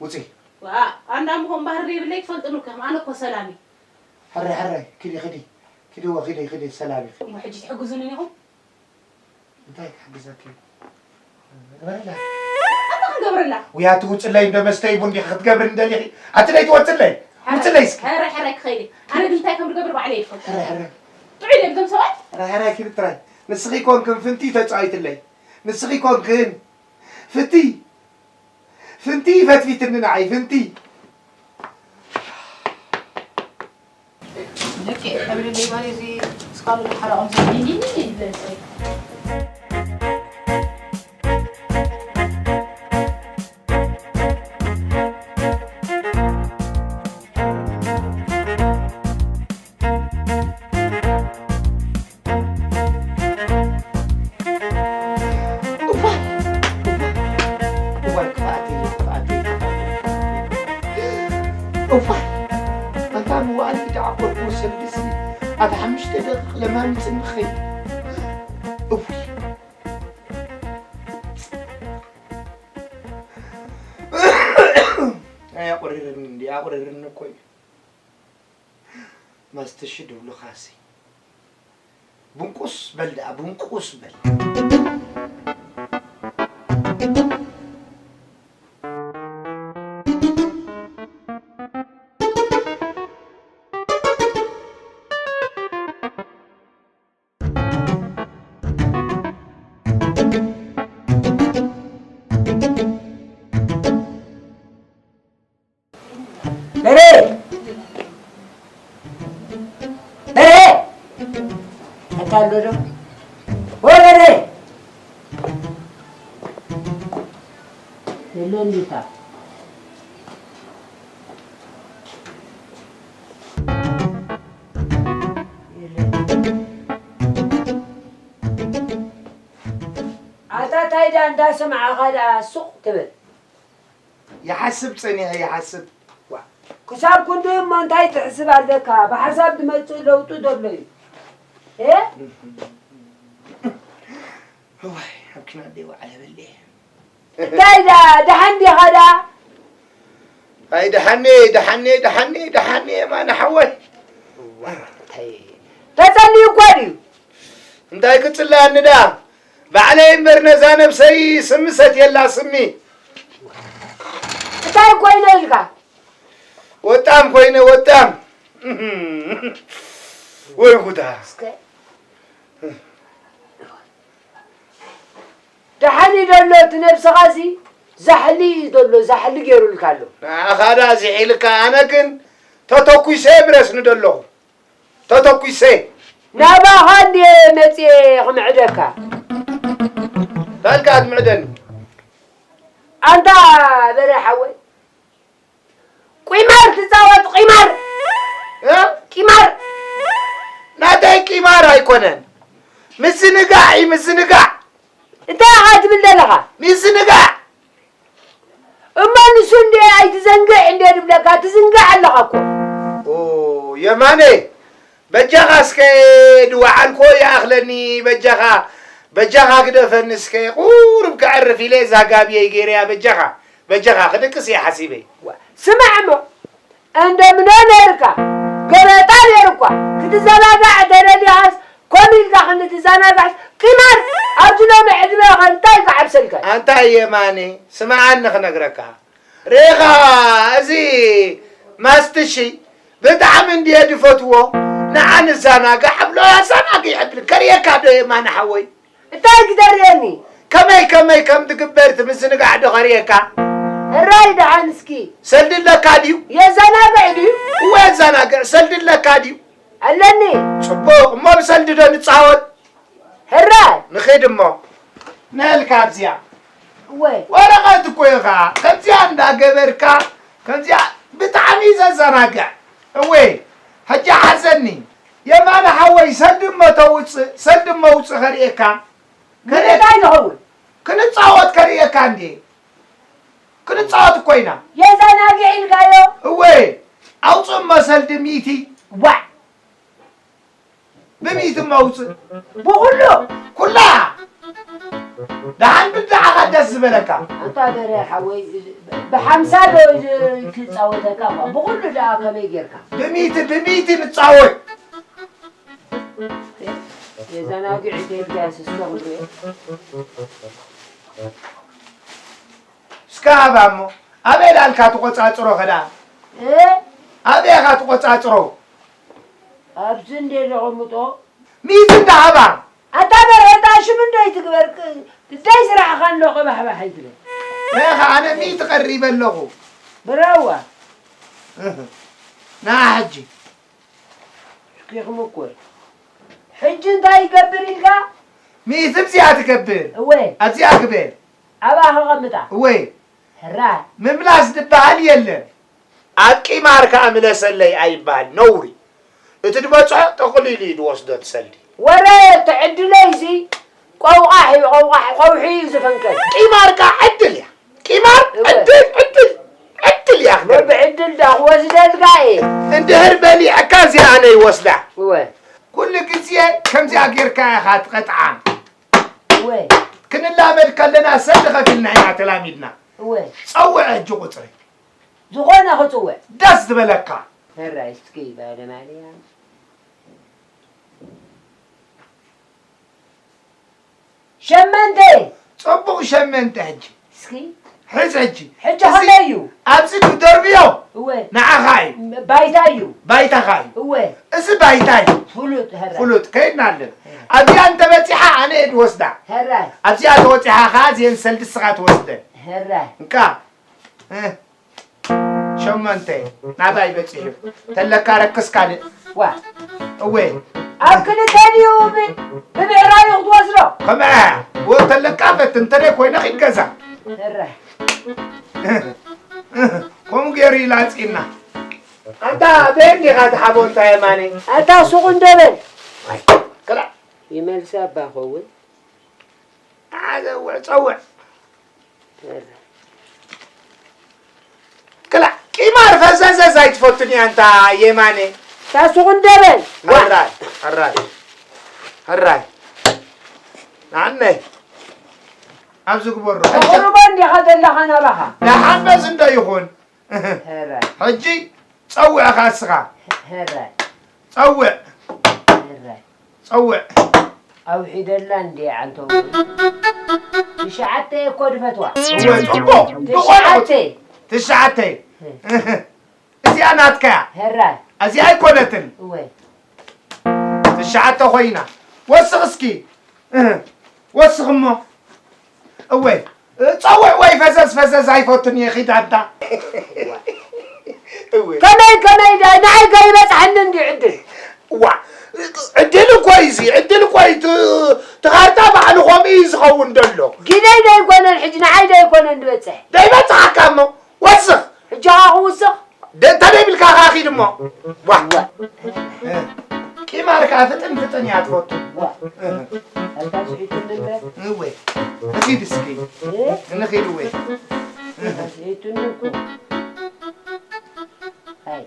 ውጽእ። ዋ፣ ኣንዳ ምኾን ባህሪ ዘይብለይ ትፈልጥኒ እኮ፣ ኣነ እኮ ሰላም እየ። ሕራይ፣ ሕራይ፣ ኪዲ፣ ኪዲ። ኪዲ፣ ዋ፣ ኪዲ፣ ኪዲ፣ ሰላም እዩ። እሞ ሕጂ ትሕግዙኒ ኢኹም? እንታይ ክሕግዘኪ? ግበረላ። ኣታ ክንገብረላ? ውያ፣ ትውጽለይ እንዶ መስተይ ቡን ዲኺ ክትገብርኒ ደሊኺ? ኣቲ ደይ ትወጽለይ? ሕራይ፣ ውጽለይ እስኪ። ሕራይ፣ ሕራይ ክኸይድ እየ። ኣነ ግን እንታይ ከም ዝገብር ባዕለይ እየ ዝፈልጥ። ሕራይ፣ ሕራይ። ጥዑይ ድዮም እዞም ሰባት? ሕራይ፣ ሕራይ፣ ኪዲ ጥራይ። ንስኺ ኮንክን ፍንቲ ተጻዊትለይ። ንስኺ ኮንክን ፍንቲ፣ ፍንቲ ፈትፊትኒ ንዓይ፣ ፍንቲ። ደቂ፣ ሕብሪ ሌባ እዚ እስካሉ ሓራኦም ዘ- እዋይ፣ እዋይ፣ ክፍኣተይ፣ ክፍኣተይ፣ ክፍኣተይ። እዋይ፣ ኣንታ መዋእለ ኢዳ ዓቆርኩ ሰልዲ ሲ፣ ኣታ ሓሙሽተ ደቂቕ ለማሚጽ ንኸይድ። እውይ። ኣይ፣ ኣቑሪርኒ እንዲ፣ ኣቑሪርኒ እኮ እዩ። ማስትሺ ድብሉኻሲ። ቡንቁስ በል ደኣ፣ ቡንቁስ በል። በሬ! በሬ! ኣታ ኣሎ ዶ? ኦ በሬ! የሎ እንዲታ። የለን። ኣታ ታይ ደኣ እንዳሰማዕኻ ደኣ ሱቕ ትብል? ይሓስብ ጸኒሐ፣ ይሓስብ። ዋ፣ ክሳብ ክንድኡ እሞ እንታይ ትሕስብ ኣለካ? ብሓሳብ ዝመጽእ ለውጢ ዘሎ እዩ። እ? እዋይ፣ ኣብ ኪኖ ኣደይ ዋዕለ በልየ። እንታይ ደኣ፣ ደሓን ዲኻ ደኣ? ኣይ ደሓን እየ፣ ደሓን እየ፣ ደሓን እየ፣ ደሓን እየ፣ የማነ ሓወይ። እዋ፣ እንታይ ተጸልዩ እኮ ድዩ? እንታይ ክጽለኣኒ ደኣ? ባዕለይ እምበር ነዛ ነብሰይ ስሚ ሰትየላ ስሚ። እንታይ ኮይነ ኢልካ? ወጣም ኮይነ ወጣም። ወይ ጉዳ። እስከ ደሓን እዩ ዘሎ እቲ ነብስኻሲ ዛሕሊ እዩ ዘሎ፣ ዛሕሊ ገይሩልካ ኣሎ። ንዓኻ ደኣ ዝሒልካ፣ ኣነ ግን ተተኲሰ ብረስኒ ደለኹ። ተተኲሰ። ናባኻ እንድየ መጽየ ክምዕደካ። ካልካ ኣትምዕደኒ። ኣንታ በረ ሓወይ፣ ቂማር ትጻወት፣ ቂማር። እ? ቂማር። ናተይ ቂማር ኣይኮነን። ምዝንጋዕ እዩ፣ ምዝንጋዕ። እንታይ ኢኻ ትብል ዘለኻ? ምዝንጋዕ። እሞ ንሱ እንዴ ኣይትዘንግዕ እንዴ ዝብለካ፣ ትዝንጋዕ ኣለኻ እኮ። ኦ፣ የማነ፣ በጃኻ እስከ ድወዓልኮ ይኣኽለኒ፣ በጃኻ፣ በጃኻ ግደፈኒ እስከ፣ ቁሩብ ከዕርፍ ኢለ እዛ ጋብየይ ገይረያ፣ በጃኻ፣ በጃኻ፣ ክድቅስ እየ ሓሲበ። ዋ፣ ስማዕ እሞ፣ እንደ ምኖ ነርካ፣ ገበጣ ነርኳ፣ ክትዘናጋዕ ተደሊኻስ፣ ኮን ኢልካ ክንዲ ትዘናጋዕስ፣ ቂማር፣ ኣብዚ ሎሚ ዕድመኻ እንታይ ክዓብሰልካ? ኣንታ የማነ፣ ስምዓኒ ክነግረካ። ርኢኻ፣ እዚ ማስትሺ ብጣዕሚ እንድየ ድፈትዎ። ንዓ ንዘናጋዕ፣ ኣብሎ ኣዘናግዕ የብል። ከርእየካ ዶ የማነ ሓወይ? እንታይ ክተርእየኒ? ከመይ ከመይ ከም ትግበር እቲ ምዝንጋዕ ዶ ከርእየካ? እራይ ደሓን እስኪ። ሰልዲ ኣለካ ድዩ? የዘናግዕ ድዩ? እወ የዘናግዕ። ሰልዲ ኣለካ ድዩ? ኣለኒ። ጽቡቕ። እሞ ብሰልዲ ዶ ንጻወት? ሕራይ። ንኺድ እሞ። ነልካ ኣብዚኣ። እወ። ወረቐት እኮ ኢኻ። ከምዚኣ እንዳገበርካ፣ ከምዚኣ ብጣዕሚ ዘዘናግዕ። እወ። ሕጂ ሓዘኒ። የማነ ሓወይ፣ ሰልዲ እሞ ተውጽእ፣ ሰልዲ እሞ ውጽእ ከርእየካ። ከርእየካ። ንምንታይ ዝኸውን? ክንጻወት ከርእየካ እንዴ። ክንጻወት እኮ ኢና። የዘናግዕ ኢልካዮ? እወ። ኣውጽእ እሞ ሰልዲ ሚእቲ። ዋዕ። ብሚእቲ እሞ ውጽእ። ብኹሉ? ኩላ። ደሓን ብድዓኻ ደስ ዝበለካ። ኣንታ በርሀ ሓወይ፣ ብሓምሳ ዶ ትጻወተካ እኳ፣ ብኹሉ ደኣ ከመይ ጌርካ? ብሚእቲ፣ ብሚእቲ ንጻወት። የዘናግዕ ኢልካ ስስቶ ክትሪኦ። እስከ ሃባ እሞ፣ ኣበይ ዳልካ ትቆጻጽሮ ከዳ? እ? ኣበይ ኢኻ ትቆጻጽሮ? ኣብዚ እንዴ ዘቐምጦ? ሚእቲ እንዳ ሃባ። ኣታ በርሀ፣ እታ ሽም እንዶ ይትግበር፣ ክ-፣ እንታይ ስራሕኻ እንዶ ቀባሕባሕ ኣይትበል። በኻ ኣነ ሚእቲ ቀሪበ ኣለኹ። ብራዋ። እህ። ና ሕጂ። ሽኪኹም እኮ። ሕጂ እንታይ ይገብር ኢልካ? ሚእቲ ኣብዚኣ ትገብር። እወ። ኣብዚኣ ግበር። ኣብኣ ከቐምጣ። እወ። ሕራይ። ምምላስ ዝበሃል የለን። ኣብ ቂማር ከኣ ምለሰለይ ኣይበሃል፣ ነውሪ። እቲ ዝበጽሖ ጠቕሊሉ እዩ ዝወስዶ እቲ ሰልዲ። ወረ እቲ ዕድለይ እዚ ቆውቓሕ እዩ፣ ቆውቓሕ፣ ቆውሒ እዩ ዝፈንቀል። ቂማር ከኣ ዕድል እያ። ቂማር እወ። ዕድል፣ ዕድል፣ ዕድል እያ እሞ ክትብል። ብዕድል ዳ ክወስደልካ እየ። እንድሕር በሊዕካ እዚኣ ኣነ ይወስዳ። እወ። ኩሉ ግዜ ከምዚኣ ጌርካ ኢኻ ትቐጥዓ። እወ። ክንላመድ ከለና ሰልዲ ከፊልና ኢና ተላሚድና። እወ። ጸውዕ ሕጂ ቁጽሪ። ዝኾነ ክጽውዕ። ደስ ዝበለካ። ሕራይ እስኪ ባለ ማርያም። ሸመንተ። ጽቡቕ ሸመንተ ሕጂ። እስኪ። ሕዝ ሕጂ። ሕጂ እዚ ከመይ እዩ? ኣብዚ ትደርብዮ እወ። ንዓኻ እዩ። ባይታ እዩ። ባይታኻ እዩ። እወ። እዚ ባይታ እዩ። ፍሉጥ፣ ሕራይ። ፍሉጥ። ከይድና ኣለና። ሕራይ። ኣብዚኣ እንተበጺሓ ኣነ እየ ዝወስዳ። ሕራይ። ኣብዚኣ ተወጺሓ ኸዓ እዚአን ሰልዲ ንስኻ ትወስደን። ሕራይ። እንካ። እ። ሸሞንተ ናባይ በጺሑ። ተለካ ረክስ ካልእ። ዋ። እወ። ኣብ ክልተ ድዩ ብ-፣ ብብዕራዩ ክትወስዶ? ከምኣ። ወ-፣ ተለካ ፈትን፣ እንተ ደይ ኮይነ ኺድ ገዛ። እረ። ከምኡ ገይሩ ይላጺና። ኣንታ በየን ዲኻ ትሓቦ እንታይ የማነ? ኣታ ሱቕ እንዶ በል። ክላ። ይመልሳ ኣባ ኸውን። ኣዘውዕ ጸውዕ። ክላ ቂማር ፈዘዘዝ ኣይትፈቱን እያ እንታ የማነ። ታሱቕ እንደበል። ሕራይ፣ ሕራይ፣ ሕራይ። ንዓነይ ኣብዚ ግበሮ። ተቕርቦ እንዲኻ ዘለኻ ናባኻ። ደሓን በዚ እንዶ ይኹን። ሕራይ። ሕጂ ጸውዕኻ እስኻ። ሕራይ። ጸውዕ። ሕራይ። ጸውዕ። ኣውሒደላ እንዴ ዓንተው። ትሽዓተ እኮ ድፈትዋ። እወ፣ ጽቡቕ። ብቖልዑ። ትሽዓተ። ትሽዓተ። እህ። እዚኣ ናትካ እያ። ሕራይ። እዚኣ ኣይኮነትን። እወ። ትሽዓተ ኮይና። ወስኽ እስኪ። እህ። ወስኽ እሞ። እወ። ጸውዕ ወይ ፈዘዝ ፈዘዝ ኣይፈቱን እየ፣ ኺድ ኣንታ። እወ። ከመይ ከመይ ዳ-፣ ንዓይ ከይበጽሐኒ እንድዩ ዕድል። ዋ፣ ዕድል እኮ እዩ እዚ፣ ዕድል እኮ እዩ። እቲ፣ እቲ ኻርታ ባዕሉ ኸምኡ እዩ ዝኸውን ዘሎ። ግደይ ደይኮነን ሕጂ፣ ንዓይ ደይኮነን ዝበጽሕ። ደይበጽሓካ እሞ፣ ወስኽ። ሕጂ ኸዓ ክውስኽ? ደ-፣ እንተ ደይብልካ ኸዓ ኺድ እሞ። ዋ። ዋ። እ፣ ቂማር ከኣ ፍጥን ፍጥን እያ ትፈቱ። ዋ። እ። ኣታ ስሒቱኒ እምበር። እወ። ንኺድ እስኪ። እ? ንኺድ እወ። ኣታ ስሒቱኒ እኮ። ኣይ።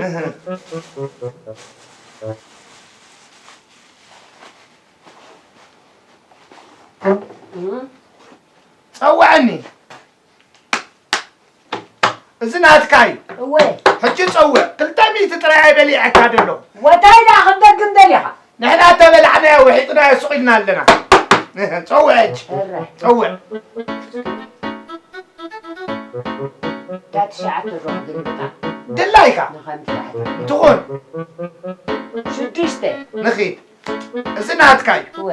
እህ። እ? ጸውዐኒ። እዚ ናትካ እዩ። እወ። ሕጂ ጸውዕ። ክልተ ሚእቲ ጥራይ ኣይበሊዐካ ደሎ። ወታይ ደኣ ክንደግም ደሊኻ? ንሕና እተበላዕናዮ ውሒጥናዮ ሱቕ ኢልና ኣለና። ጸውዕ ሕጂ። እረ። ጸውዕ። እታ ትሽዓተ ዶ ክግልብጣ? ድላይካ። ንኸምቲ ትሓት። እንትኾን። ሽዱሽተ። ንኺድ። እዚ ናትካ እዩ። እወ።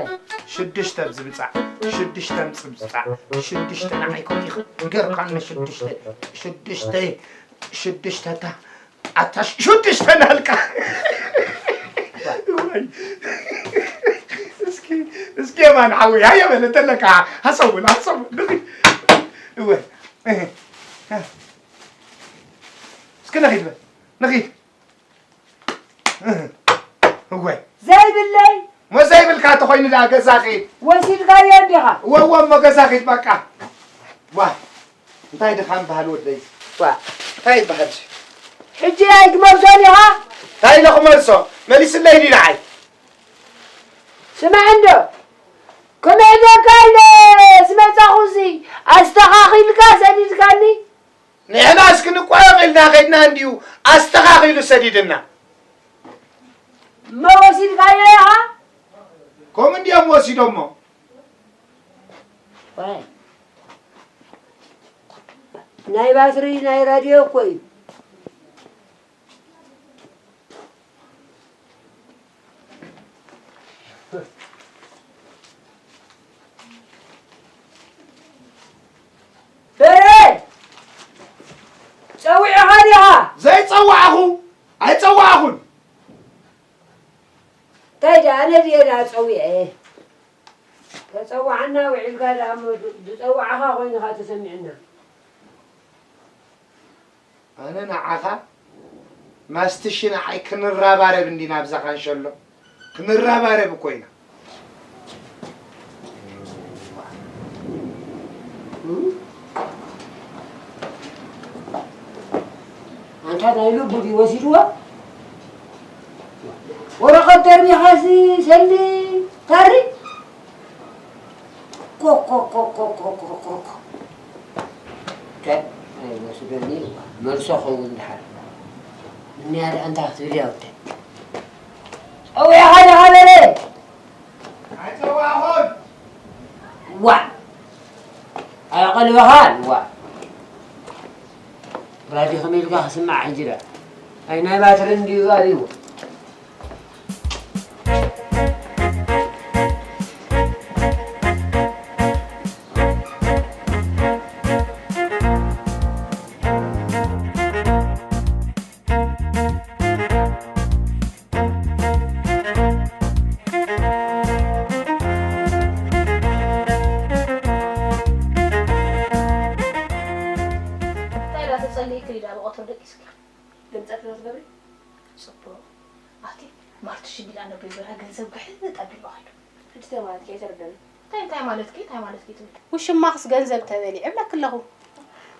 ሽዱሽተ ኣብ ዝብጻዕ፣ ሽዱሽተ ኣብ ዝብጻዕ፣ ሽዱሽተ ንዓይ ኮን ኢኽ ገርካኒ ሽዱሽተ፣ ሽዱሽተ፣ ሽዱሽተ ኣታ፣ ኣታ ሽዱሽተ ናልካ። እዋይ። እስኪ፣ እስኪ የማን ሓወይ፣ ሃየ በለ ተለካ፣ ሃሰቡን፣ ሃሰቡን፣ ንኺድ። እወ። እስኪ ንኺድ በል፣ ንኺድ። እወይ። ዘይብለይ። ሞ ዘይብልካ ተኾይኑ ደኣ ገዛ ኺድ። ወሲድካዮ እንዲኻ። እወ፣ እወ፣ እሞ ገዛ ኺድ በቃ። ዋ፣ እንታይ ድኻም በሃል ወደይ። ዋ፣ እንታይ ይበሃል? ሕጂ ኣይትመልሶን ኢኻ? እንታይ ኢለ ክመልሶ? መሊስለይ ድዩ ንዓይ? ስማዕ እንዶ፣ ክምዕደካ ኢለ ዝመጻኹሲ ኣስተኻኺልካ ሰዲድካኒ። ንሕናስ ክንቋየቕ ኢልና ከድና እንድዩ ኣስተኻኺሉ ሰዲድና። እሞ ወሲድካዮ ኢኻ? ከምኡ እንድዮም ወሲዶሞ። ዋይ። ናይ ባትሪ ናይ ራድዮ እኮ እዩ። በረ! ጸዊዕኻ ዲኻ? ዘይጸዋዕኹ፣ ኣይጸዋዕኹን። እንታይ ደኣ፣ ኣነ ድየ ደኣ ጸዊዐ? ተጸዋዕና ውዒልካ ደኣ እሞ፣ ዝጸዋዕኻ ኮይንኻ ተሰሚዕና። ኣነ ንዓኻ፣ ማስትሺ ንዓይ ክንራባረብ እንዲና ኣብዛ ካንሸሎ። ክንራባረብ እኮ ኢና። ኣንታ ናይ ልቡ ድዩ ወሲድዎ? ወረቐት ደርቢኻሲ ሰሊ ታሪ? ኮ፣ ኮ፣ ኮ። ከ-፣ ኣይወስደኒ፣ መልሶ ኸውን ድሓር። እኒያ ደኣ እንታይ ክትብል እያ ወደይ? ጸዊዕኻ ዲኻ በለ? ኣይጸዋዕኹን። ዋዕ! ኣየቐልበኻን፣ ዋዕ! ራድዮ ከመይ ኢልካ ክስማዕ ሕጂ ደኣ? ኣይ ናይ ባትሪ እንድዩ ኣብይዎ። እንታይ ደኣ ተጸሊእክሊ ደኣ ብቐትሩ ደቂስኪ? ድምጸት ዶ ትገብሪ? ጽቡቕ። ኣቲ ማርቲ ሽግ ኢላ ነቦይ በርሀ ገንዘብ ግሕጥ ኣቢልዎ ኸይዱ። ሕጂ እንታይ ማለትኪ? ኣይተረድኣንን። እንታይ፣ እንታይ ማለትኪ? እንታይ ማለትኪ ትብሊ? ውሽማኽስ ገንዘብ ተበሊዐ እብለኪ ኣለኹ።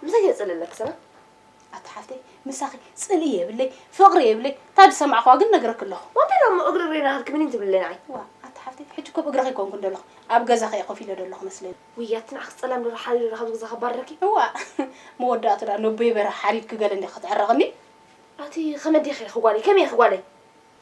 ምሳይ የጽልለኪ ሰላም? ኣቲ ሓፍተይ፣ ምሳኺ ጽልኢ የብለይ፣ ፍቕሪ የብለይ፣ እታ ዝሰማዕኽዋ ግን ነግረኪ ኣለኹ። ወንታይ ደሞ እግሪ ሬና ሃልኪ ምኒን ትብሊ ንዓይ? ዋ፣ ኣቲ ሓፍተይ፣ ሕጂ እኮ ብእግረኺ ኣይኮንኩን ዘለኹ፣ ኣብ ገዛኺ እየ ኮፍ ኢለ ዘለኹ መስለኒ። ውይ፣ ኣቲ ንዓኺ ጸላም ዶ ሓሪሩ ካብ ገዛ ከባርረኪ? እዋ፣ መወዳእቱ ደኣ ነቦይ በርሀ ሓሪድኪ ገለ እንዲኺ ክትዕረቕኒ። ኣቲ ከመይ ዲኺ ኢኺ ጓለይ? ከመይ ኢኺ ጓለይ?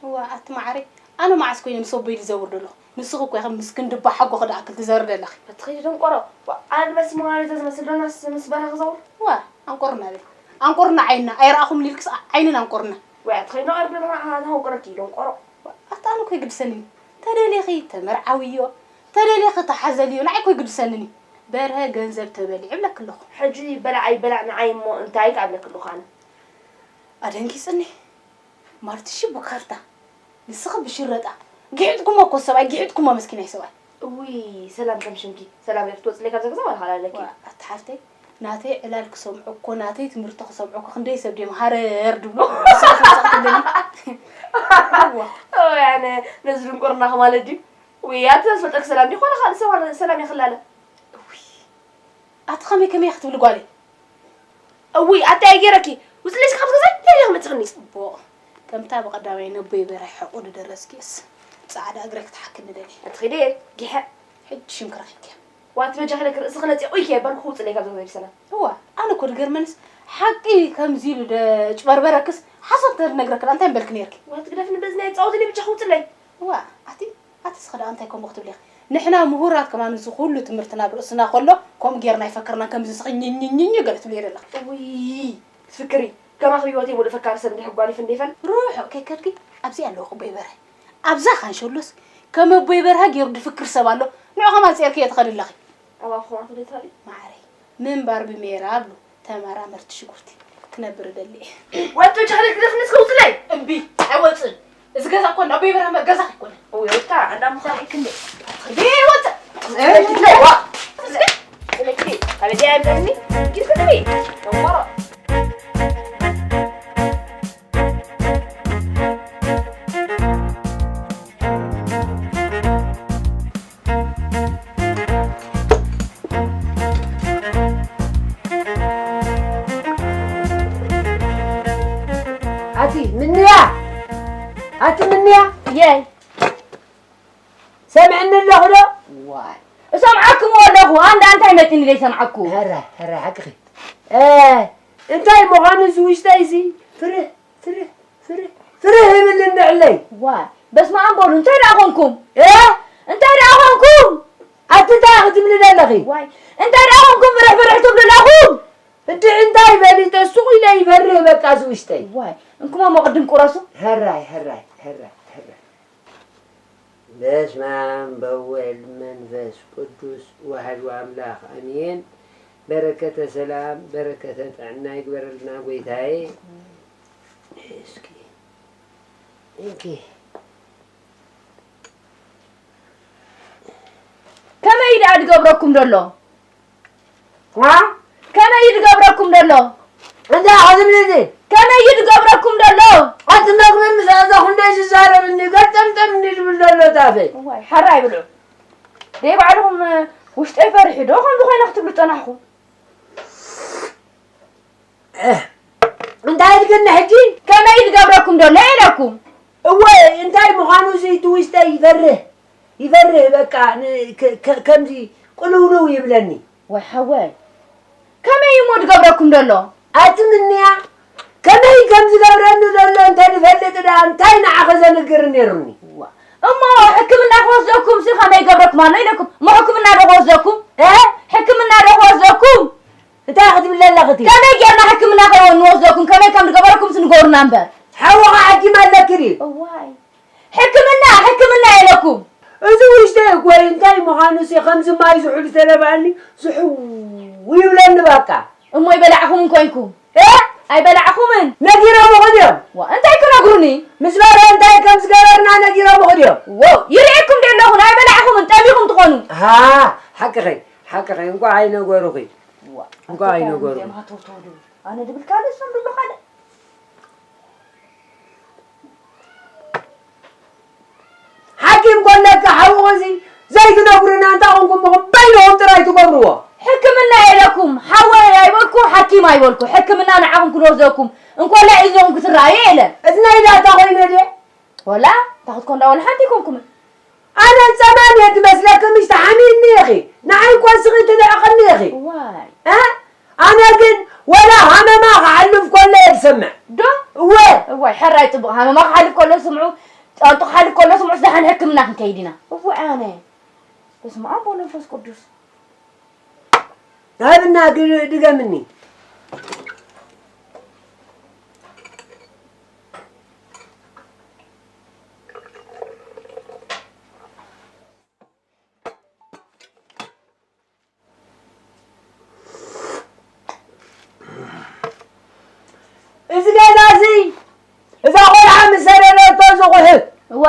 እዋ፣ ኣቲ መዓረይ፣ ኣነ መዓስ ኮይነ ምስ ኣቦይ ዝዘውር ዘለኹ? ንስኺ እኮ ኢኺ ምስ ክንዲ ኣቦ ሓጎኺ ዝኣክል ትዘውሪ ዘለኺ። ኣቲ ኸይዲ ደንቆሮ። ዋ፣ ኣነ ድማ ስምኻ ነዛ ዝመስል ዶ ናስ ምስ በርሀ ክዘውር? ዋ፣ ኣንቆርና በሊ። ኣንቆርና ዓይንና፣ ኣይረኣኹምን ኢልክስ ዓ-፣ ዓይንና ኣንቆርና። ወይ ኣቲ ኸይዲ ነቐርብ ነብራ ኣነ ኣንቆረኪ ደንቆሮ። ዋ፣ ኣቲ ኣነ እኮ ኣይግድሰንን እዩ። ተደሊኺ ተመርዓውዮ፣ ተደሊኺ ተሓዘልዮ፣ ንዓይ እኮ ኣይግድሰንን እዩ። በርሀ ገንዘብ ተበሊዑ እብለኪ ኣለኹ። ሕጂ በላዕ ኣይበላዕ ንዓይ እሞ እንታይ ክኣብለኪ ኣለኹ ኣነ? ኣደንጊጽኒ። ማርትሺ ብካርታ፣ ንስኺ ብሽረጣ። ጊሒጥኩሞ እኮ ሰብኣይ፣ ጊሒጥኩሞ መስኪናይ ሰብኣይ። እውይ፣ ሰላም ከም ሽምኪ። ሰላም ዶ ክትወጽለይ ካብዛ ገዛ ዋላ ካልእ ኣለኪ? ዋ፣ ኣቲ ሓፍተይ፣ ናተይ ዕላል ክሰምዑ እኮ፣ ናተይ ትምህርቲ ክሰምዑ እኮ፣ ክንደይ ሰብ ድዮም ሃረር ድብሉ? ንስኺ ትምጻእ ትብለኒ? እዋ። እውይ፣ ኣነ ነዚ ድንቁርናኺ ማለት ድዩ? ውይ፣ ኣቲ ዘዝፈልጠኪ ሰላም ድዩ? ኮነ ካልእ ሰብ ሰላም የኽላለ። እውይ፣ ኣቲ ከመይ ከመይ ክትብሊ ጓለይ? እውይ፣ ኣቲ ኣይ ገይረኪ? ውጽለይ እስኪ ካብዚ ገዛ፣ እንታይ ኢለ ክመጽኽኒ? ጽቡቕ። ከምታ ብቐዳማይ ነቦይ በርሀ ሕቑ ዝደረስኪስ፣ ጻዕዳ እግረይ ክትሓክኒ ደልየ። ኣቲ ኺዲ፣ ጊሐ። ሕጂ ሽምኪ ረኺብኪ። ዋቲ በጃኺ ለክ ርእስኺ ነጺቑ ኢኪ፣ ባርኩ ውጽለይ ካብዚ ገዛ ይብሰና። እዋ፣ ኣነ እኮ ዝገርመንስ፣ ሓቂ ከምዚ ኢሉ ደጭበርበረክስ፣ ሓሶት እንተዝነግረክላ እንታይ ምበልኪ ነይርኪ? ዋቲ ግደፍኒ፣ በዚ ናይ ጻውቲ ብቻ ውጽለይ። እዋ፣ ኣቲ፣ ኣቲ እስኺ ደኣ እንታይ ከምኡ ክትብሊ ኢኺ? ንሕና ምሁራት ከማን እዚ ኩሉ ትምህርትና ኣብ ርእስና ከሎ፣ ከምኡ ጌርና ኣይፈከርናን፣ ከምዚ እስኺ ኝኝኝኝ ገለ ትብሊ ዘለኺ። እውይ፣ ትፍክሪ፣ ከማኺ ብህይወተይ ሙሉእ ፈካሪ ሰብ እንድሕር ጓሊፉ እንደ ይፈል። ርሑቕ ከይከድኪ፣ ኣብዚ ኣለኹ ኣቦይ በርሀ። ኣብዛ ካንሸሎስ፣ ከም ኣቦይ በርሀ ጌሩ ዝፍክር ሰብ ኣሎ፣ ንዑ ከማን ጼርክዮ ትኸዲ ኣለኺ። ኣብ ኣፍኹም ኣቶ ደይትኸዲ? ማዓረይ፣ ምንባር ብሜራ ኣብሉ። ተመራመርቲ ሽጉርቲ ክነብር እደሊ እየ። ወዲ ጃህል ግደፍኒ እስከ ውፅለይ። እምቢ፣ ኣይወፅን። እዚ ገዛ እኮ እንዳ ኣቦይ በርሀ እምበር ገዛኺ ኣይኮነን። እውይ፣ ወድካ፣ እንዳ ምዃን ክንደይ? እምቢ፣ ኣይወፅን። ውፅለይ፣ ዋ። ውፅለይ፣ ውፅለይ፣ ክንደይ? ካበይ ድያ ይብለኒ? ኪድ ክትቢ፣ ደንቆሮ። ኣቲ ምንያ፣ ኣቲ ምንያ። የይ። ሰምዕኒ ኣለኹ ዶ? ዋይ፣ እሰምዓኩም ኣለኹ። ኣንዳ እንታይ መፂኒ ዘይሰምዓኩ? ኧረ፣ ኧረ፣ ሓቅኺ። እ፣ እንታይ ምዃኑ እዚ ውሽጠይ እዚ ፍርህ፣ ፍርህ፣ ፍርህ፣ ፍርህ ይብል እንድዕለይ። ዋይ፣ በስመ ኣብ በሉ። እንታይ ደኣ ኾንኩም? እ? እንታይ ደኣ ኾንኩም? ኣቲ እንታይ ክትብሊ ዘለኺ? ዋይ፣ እንታይ ደኣ ኾንኩም ፍርሕ ፍርሕ ትብሉ ኣለኹም? እንዲ እንታይ በሊ፣ ተስቑ ኢለ ይፈርህ በቃ እዚ ውሽጠይ። ዋይ፣ እንኩሞ እሞ ቅድም ቁረሱ። ሀራይ፣ ሀራይ፣ ሀራይ፣ ሀራይ። በስመ አብ በወልድ መንፈስ ቅዱስ ዋህዱ አምላክ አሜን። በረከተ ሰላም በረከተ ጥዕና ይግበረልና ጎይታዬ። እስኪ እንኪ ከመይ ደኣ ዝገብረኩም ዘሎ? ዋ? ከመይ እዩ ዝገብረኩም ዘሎ? እንታይ ሓዝብኒ እዚ? ከመይ እዩ ዝገብረኩም ዘሎ? ኣቲ መግቢ ምስ ኣዛኹ እንደ ዝዛረብኒ ገጠምጠምኒ ዝብል ዘሎ ታፈይ። እዋይ፣ ሓራ ይብልዑ። ደይ ባዕልኹም፣ እ፣ ውሽጠይ ፈሪሑ ዶ ከምዚ ኮይነ ክትብሉ ጸናሕኹም? እህ፣ እንታይ ኢልክኒ ሕጂ? ከመይ ዝገብረኩም ዘሎ ኢለኩም? እወ፣ እንታይ ምዃኑ እዚ እቲ ውሽጠይ ይፈርህ፣ ይፈርህ በቃ ን-፣ ከ-፣ ከ-፣ ከምዚ ቅልውልው ይብለኒ። ወይ ሓወይ፣ ከመይ እሞ ዝገብረኩም ዘሎ? ኣቲ ምንያ፣ ከመይ ከም ዝገብረኒ ዘሎ እንተ ንፈልጥ ደኣ እንታይ ንዓኺ ዘንግር ነይሩኒ? ዋ፣ እሞ ሕክምና ክወስደኩም ሲ ከመይ ይገብረኩም ኣሎ ኢለኩም? እሞ ሕክምና ዶ ክወስደኩም? እ? ሕክምና ዶ ክወስደኩም? እንታይ ክትብሊ ኣለኺ እቲ? ከመይ ጌርና ሕክምና ከይወ-፣ ንወስደኩም? ከመይ ከም ዝገበረኩም ሲ ንገሩና እምበር። ሓውኻ ሓኪም ኣለኪ ድዩ? እዋይ። ሕክምና፣ ሕክምና ኢለኩም። እዚ ውሽጠይ እኮ እንታይ ምዃኑ ሲ ከምዚ ማይ ዝሑል ዝተደፍኣኒ ዝሕው ይብለኒ በቃ። እሞ ኣይበላዕኹምን ኮንኩም? እ? ኣይበላዕኹምን? ነጊሮምኺ ድዮም? ዋ፣ እንታይ ክነግሩኒ? ምስ በልዑ እንታይ ከም ዝገበርና ነጊሮምኺ ድዮም? ዎ፣ ይርእየኩም ዶ ኣለኹ? ኣይበላዕኹምን፣ ጠሚኹም ትኾኑ። ሃ፣ ሓቅኺ፣ ሓቅኺ፣ እንቋዕ ኣይነገሩኺ። ዋ፣ እንቋዕ ኣይነገሩኺ። ኣነ ድብል ካልእ፣ እሶም ድብሉ ካልእ። ሓኪም ኮለካ ሓውኺ እዚ ዘይትነግሩና እንታይ ኮንኩም እኹም በይንኹም ጥራይ ትገብርዎ። ሕክምና ኢለኩም ሓወይ ኣይበልኩ፣ ሓኪም ኣይበልኩ። ሕክምና ንዓኹም ክንወስደኩም እንኮላ ኢዞም ክትረኣዩ ኢለ። እዝነይ ዳታ ኮይነ ድየ? ወላ፣ እንታይ ክትኮን ዳ ወላ ሓንቲ ኣይኮንኩምን። ኣነ ጸማም እየ ዝመስለኪ፣ ምሽ ተሓሚምኒ ኢኺ። ንዓይ እኮ እስኺ ትልዕቕኒ ኢኺ። ዋይ። እ? ኣነ ግን ወላ ሃመማ ክሓልፍ ከሎ እየ ዝሰምዕ። ዶ? እወ። እዋይ፣ ሕራይ ጽቡቕ። ሃመማ ክሓልፍ ከሎ ስምዑ፣ ጸንጡ ክሓልፍ ከሎ ስምዑ፣ ደሓን ሕክምና ክንከይድ ኢና። እወ ኣነ። በስመ ኣብ ወመንፈስ ቅዱስ። ሃብና ግ-፣ ድገምኒ። እዚ ገዛ እዚ፣ እዛ ቆልዓ ምስ ሰደደቶ ዝቑሕፍ። እወ።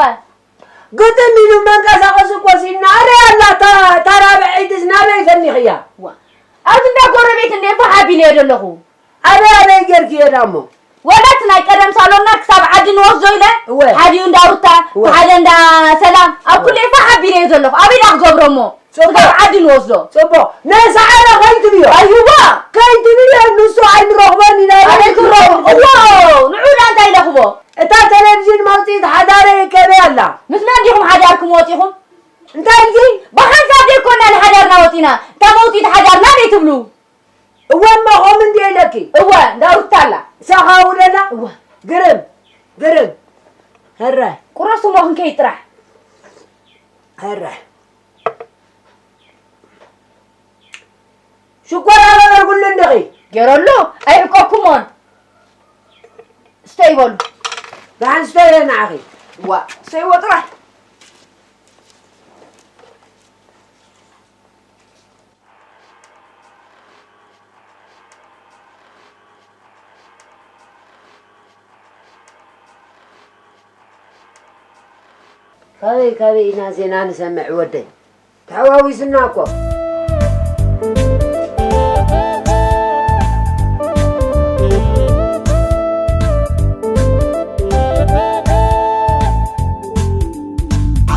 ግጥም ኢሉ መንቀሳቐሲ እኮ ሲና ኣረ ኣላ፣ እታ፣ እታ ራብዐይትስ ናበይ ሰኒኽያ? ዋ። ኣብዚ እንዳ ጎረቤት እንደ ፋሕ ኣቢለዮ ዘለኹ። ኣበይ ኣበይ ጌርክዮ ዳሞ? ወላ እቲ ናይ ቀደም ሳሎንና ክሳብ ዓዲ ንወስዶ ኢለ፣ እወ። ሓዲኡ እንዳ ሩታ፣ እወ። ሓደ እንዳ ሰላም፣ ኣብ እወ። ኩሉ ፋሕ ኣቢለዮ ዘለኹ። ኣበይ ዳ ክገብሮ እሞ? ጽቡቕ። ክሳብ ዓዲ ንወስዶ። ጽቡቕ። ነሳዓረ ከይትብዮ። ኣይዋ። ከይትብዮ፣ ንሱ ኣይንረኽቦን ኢና። ኣበይ ክንረኽቦ? እዎ፣ ንዑ ዳ እንታይ ኢለኽዎ? እታ ቴሌቪዥን መውጽኢት ሓዳረይ ከበይ ኣላ? ምስ መን ዲኹም ሓዳርኩም ወጺኹም? እንታይ ኢልኪ? ብሓንሳብ ዘይኮና ንሓዳርና ወጺና። እታ መውጽኢት ሓዳርና ዘይትብሉ? እወ እሞ፣ ኸም እንዲ ኢለኪ። እወ፣ እንዳ ሩታ ኣላ። ንሳኻ ውለላ? እወ። ግርም፣ ግርም። ሀረ። ቁረሱ እሞ ክንከይድ ጥራሕ። ሀረ። ሽኮር ኣበበርኩሉ እንድኺ። ገይረሉ፣ ኣይሕቀኩሞን። ስተይ በሉ። ደሓን ስተይ ንዓኺ። ዋ፣ ስተይዎ ጥራሕ። ካበይ ካበይ ኢና ዜና ንሰምዕ ወደይ? ተሓዋዊስና እኮ።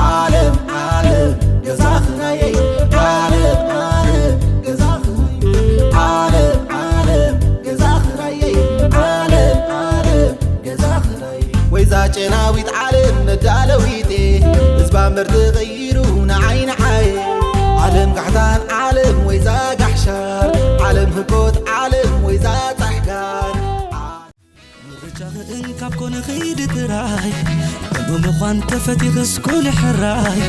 ዓለም ዓለም ገዛ ኽራየይ፣ ዓለም ዓለም ገዛ ኽራየይ፣ ዓለም ዓለም ገዛ ኽራየይ፣ ዓለም ዓለም ገዛ ኽራየይ። ወይዛ ጨናዊት ዓለም መዳለዊቴ፣ ህዝባ እምበር ተቐይሩ ጎት ዓለም ወይ ዛጻሕ ጋር ምርጫኺ እንካብ ኮነ ኺዲ ጥራይ እሞ ምዃን ተፈቲኽስ ኩኒ ሕራይ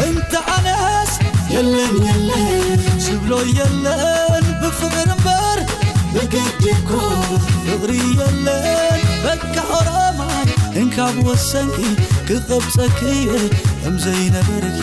እንተ ኣነስ የለን የለን ዝብሎ የለን ብፍቕሪ እምበር ብግዲ እኮ ፍቕሪ የለን በቃ ኦሮማይ እንካብ ወሰንኪ ክቐብጸኪ እየ ከም ዘይነበርኪ